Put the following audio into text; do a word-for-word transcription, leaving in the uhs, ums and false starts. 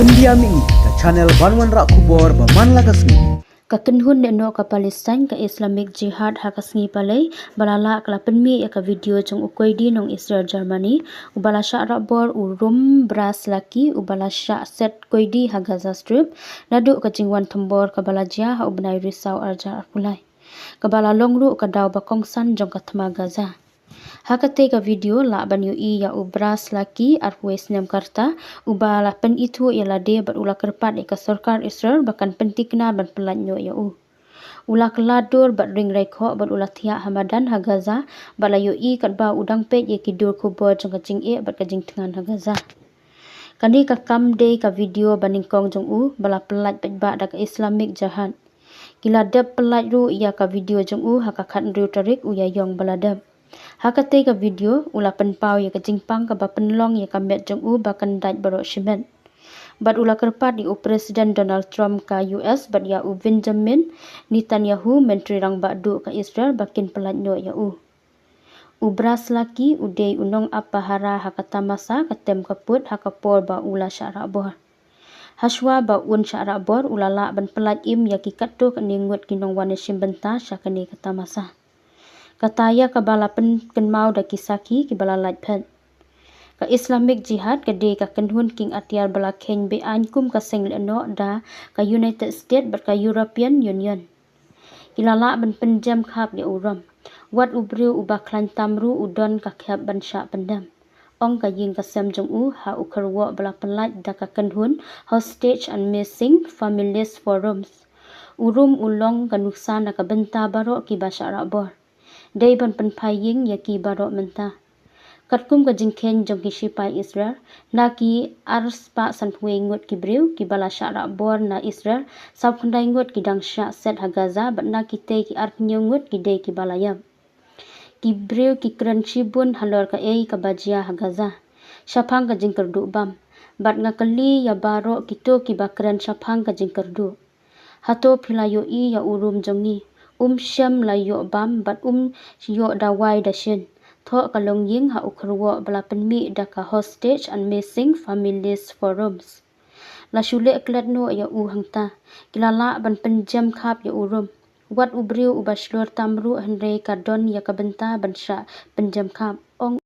India Mini, ka channel ban wanrah khubor ba man la ka sngi. Ka kynhun lehnoh ka Palestine ka Islamic Jihad ha ka sngi Palei ba la lah ka la pynmih ïa ka video jong u koidi nong Israel Germany uba la shah rahbor u Rum Braslaki uba la shah set koidi ha Gaza Strip naduh ka jingwan thombor kaba la jia ha u bnai Risaw arhajar arphew lai, kaba la long ruh ka daw ba kongsan jong ka thma Gaza. Ha katei ka video lah ban ïohi ïa u Braslaki arphew snem ka rta uba la pynithuh ïa lade bad u la kyrpad ïa ka sorkar Israel ba kan pynthikna ban pyllait noh ïa u. U la kylla dur bad ring raikhoh bad u la thiah ha madan ha Gaza bad la ïohi katba u dang peit ïa ki dur khubor jong ka jingeh bad ka jingthngan ha Gaza. Kane ka kam dei ka video ba nyngkong jong u ba la pyllait paidbah da ka Islamic Jihad. Ki la dep pyllait ruh ïa ka video jong u ha ka khathynriew tarik u Ïaïong ba la dep. Ha katei ka video u la pynpaw ïa ka jingpang kaba pynlong ïa ka met jong u ba kan dait baroh shimet. Bad u la kyrpad ïa u President Donald Trump ka U S bad ïa u Benjamin Netanyahu, Myntri Rangbah Duh ka Israel, ba kin pyllait noh ïa u. U Braslaki u dei u nongap pahara ha ka tamasa ka tem ka pud ha ka por ba u la shah rahbor. Hashwa ba un shah rahbor u la lah ban pyllait im ïa ki katto katne ngut ki nongwan ïashim bynta sha kane ka tamasa. Kata ïa kaba la pynkynmaw da ki sakhi kiba la lait phet. Ka Islamic Jihad ka dei ka kynhun kieng atiar ba la kheiñ beaiñ kum ka seng lehnoh da ka United States bad ka European Union. Ki la lah ban pynjem khap ïa u Rum. Wat u briew uba khlaiñ tam ruh u don ka khep ban shah pyndem, ong ka ïing ka sem jong u ha u kyrwoh ba la pyllait da ka kynhun Hostage and Missing Families Forums. U Rum u long ka nuksa na ka bynta baroh kiba shah rahbor. Dei ban pynphai ïing ïa ki baroh mynta. Katkum ka jingkheiñ jong ki shipai Israel, na ki arspah sanphew ngut ki briew kiba la shah rahbor na Israel, sawphew khyndai ngut ki dang shah set ha Gaza bad na kitei ki arphew hynñiew ngut ki dei kiba la ïap. Ki briew ki kren shibun halor kaei kaba jia ha Gaza shaphang ka jingkyrduh bam. Bad nga kylli ïa baroh kito kiba kren shaphang ka jingkyrduh, hato phi la ïohi ïa u Rum jong ngi? Um shym la ïoh bam bad um ïoh dawai da shin, thoh ka longïing ha u kyrwoh ba la pynmih da ka Hostage and Missing Families Forums. La shu leh klet noh ïa u hangta. Ki la lah ban pynjem khap ïa u Rum. Wat u briew uba shlur tam ruh hynrei ka don ïa ka bynta ban shah pynjem khap, ong